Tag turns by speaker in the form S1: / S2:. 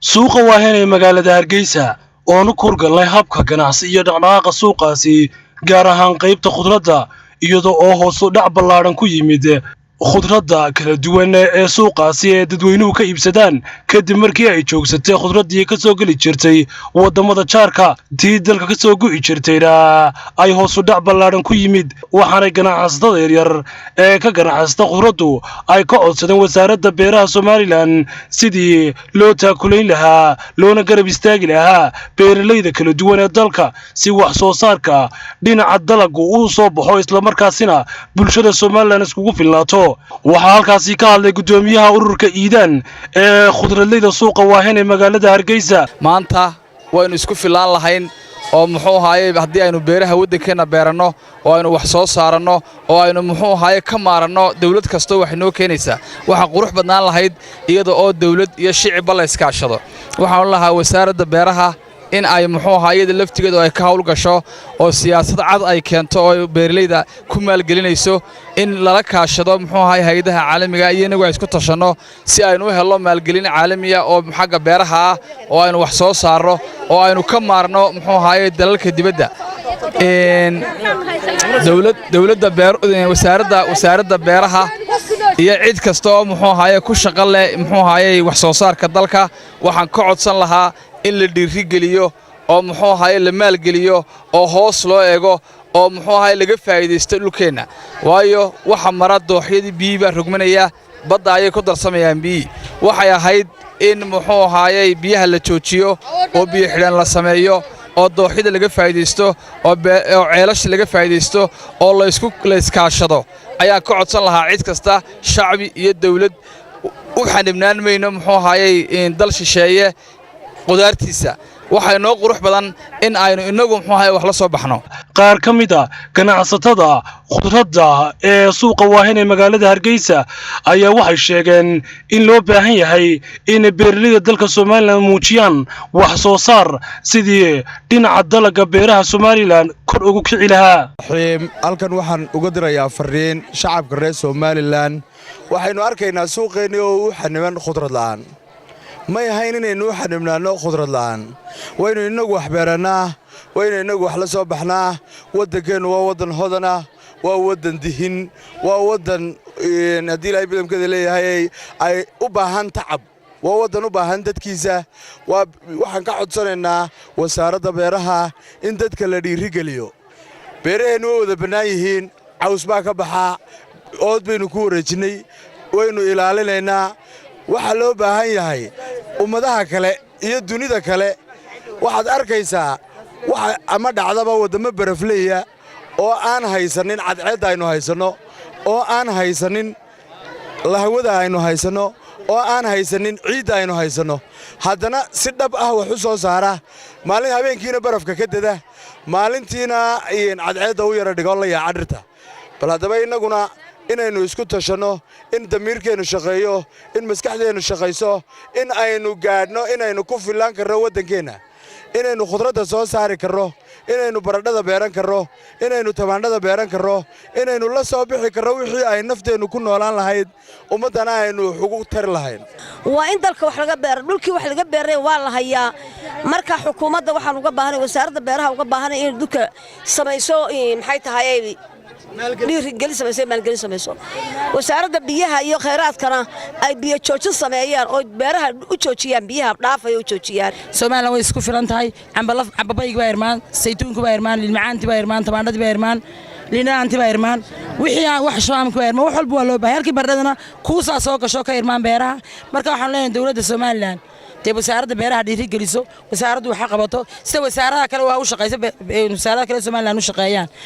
S1: Suuqa Waaheen ee magaalada Hargeysa oonu kurgalnay habka ganacsi iyo dhaqdhaqaaqa suuqaasi, gaar ahaan qaybta khudradda, iyadoo oo hoosu dhac ballaadhan ku yimid khudradda kala duwan ee suuqaasi ee dadweynuhu ka iibsadaan, kadib markii ay joogsatay khudraddii ka soo geli jirtay waddamada jaarka, tii dalka ka soo gu'i jirtayna ay hoosu dhac ballaadhan ku yimid. Waxaanay ganacsatada yaryar ee ka ganacsata khudraddu ay ka codsadeen Wasaaradda Beeraha Somaliland sidii loo taakulayn lahaa loona garab istaagi lahaa beeralayda kala duwan ee dalka, si wax soo saarka dhinaca dalaggu uu soo baxo, islamarkaasina bulshada Somaliland iskugu filnaato. Waxaa halkaasi ka hadlay guddoomiyaha ururka Iidaan ee khudradleyda suuqa Waaheen ee magaalada Hargeysa.
S2: Maanta waynu isku fillaan lahayn oo, muxuu ahaaye, haddii aynu beeraha waddankeenna beeranno oo aynu wax soo saaranno oo aynu, muxuu ahaaye, ka maaranno dawlad kastoo wax inoo keenaysaa, waxaa qurux badnaan lahayd iyada oo dawlad iyo shicibba la iskaashado. Waxaanu lahaa Wasaaradda Beeraha in ay, muxuu ahaa, iyada laftigeedu ay ka hawlgasho oo siyaasad cad ay keento oo beeralayda ku maalgelinayso, in lala kaashado, muxuu ahaay, hay'adaha caalamiga iyo inagu ay isku tashanno, si aynu u helno maalgelin caalamiya oo xagga beeraha ah oo aynu wax soo saarno oo aynu ka maarno, muxuu ahaaye, dalalka dibadda. Dowladda, wasaaradda beeraha iyo cid kasta oo, muxuu ahaaye, ku shaqo leh, muxuu ahaaye, wax soo saarka dalka, waxaan ka codsan lahaa in la dhiirigeliyo oo, muxuu ahaaye, la maalgeliyo oo hoos loo eego oo, muxuu ahaaye, laga faa'iidaysto dhulkeenna. Waayo, waxa mara dooxyadii, biyii baa rogmanaya, badda ayay ku darsamayaan biyii. Waxay ahayd in, muxuu ahaayey, biyaha la joojiyo oo biyo xidhan la sameeyo oo dooxyada laga faa'iidaysto oo ceelasha laga faa'iidaysto oo laysku layskaashado ayaan ka codsan lahaa cid kasta, shacbi iyo dawlad. U xanibnaan mayno, muxuu ahaayey, dal shisheeye qudaartiisa. Waxaa inoo qurux badan in aynu innagu, muxuu ahaye, wax la soo baxno.
S1: Qaar ka mid a ganacsatada khudradda ee suuqa Waahin ee magaalada Hargeysa ayaa waxay sheegeen in loo baahan yahay in beeralayda dalka Somaliland muujiyaan wax soo saar, sidii dhinaca dalagga beeraha Somaliland kor ugu kici lahaa.
S3: Halkan waxaan uga dirayaa fariin shacabka reer Somaliland. Waxaynu arkaynaa suuqeennii oo u xaniban khudrad la'aan. May ahayn inaynu u xanibnaanno khudrad la'aan. Waynu innagu wax beerannaa, waynu innagu wax la soo baxnaa. Waddankeennu waa waddan hodan ah, waa waddan dihin, waa waddan, haddii Ilaahay bidamkeeda leeyahay, ay u baahan tacab, waa waddan u baahan dadkiisa. Waxaan ka codsanaynaa Wasaaradda Beeraha in dadka la dhiirigeliyo. Beeraheennu way wada bannaan yihiin, caws baa ka baxaa, ood baynu ku wareejinnay, waynu ilaalinaynaa. Waxaa loo baahan yahay ummadaha kale iyo dunida kale. Waxaad arkaysaa waxa ama dhacdaba waddammo barafleeya oo aan haysanin cadceedda aynu haysanno, oo aan haysanin lahawada aynu haysanno, oo aan haysanin ciidda aynu haysanno, haddana si dhab ah wax u soo saara. Maalin habeenkiina barafka ka deda, maalintiina cadceedda u yara dhigoo la yaaca dhirta. Bal haddaba innaguna inaynu isku tashanno, in damiirkeennu shaqeeyo, in maskaxdeennu shaqayso, in aynu gaadhno inaynu ku fillaan karno waddankeenna, inaynu khudradda soo saari karno, inaynu baradhada beeran karno, inaynu tamaandhada beeran karno, inaynu la soo bixi karno wixii ay nafteennu ku noolaan lahayd, ummaddana aynu wax ugu tari lahayn.
S4: Waa in dalka wax laga beero. Dhulkii wax laga beeray waa la hayaa. Marka xukuumadda waxaan uga baahanay, Wasaaradda Beeraha uga baahanay, inay dhulka samayso, maxay tahay, dhiirigelin samayso, maalgelin samayso. Wasaaradda Biyaha iyo Khayraadkana ay biyo joojin sameeyaan oo beeraha u joojiyaan, biyaha dhaafaya u joojiyaan.
S5: Somaliland way isku filan tahay. Cambabaygi baa irmaan, saytuunki baa irmaan, liinmacaanti baa irmaan, tamaandhadii baa irmaan, liindhanaanti baa irmaan, wixii aan wax shaamki baa irmaan, wax walba waa loo baahay. Halkii baradhadana kuusaa soo gasho ka irmaan beeraha. Marka waxaan leenahay dowladda Somaliland dee Wasaaradda Beeraha dhiiri geliso, wasaaraddu waxa qabato sida wasaaradaha kale waa u shaqaysa, wasaaradaha kale Somaliland u shaqeeyaan.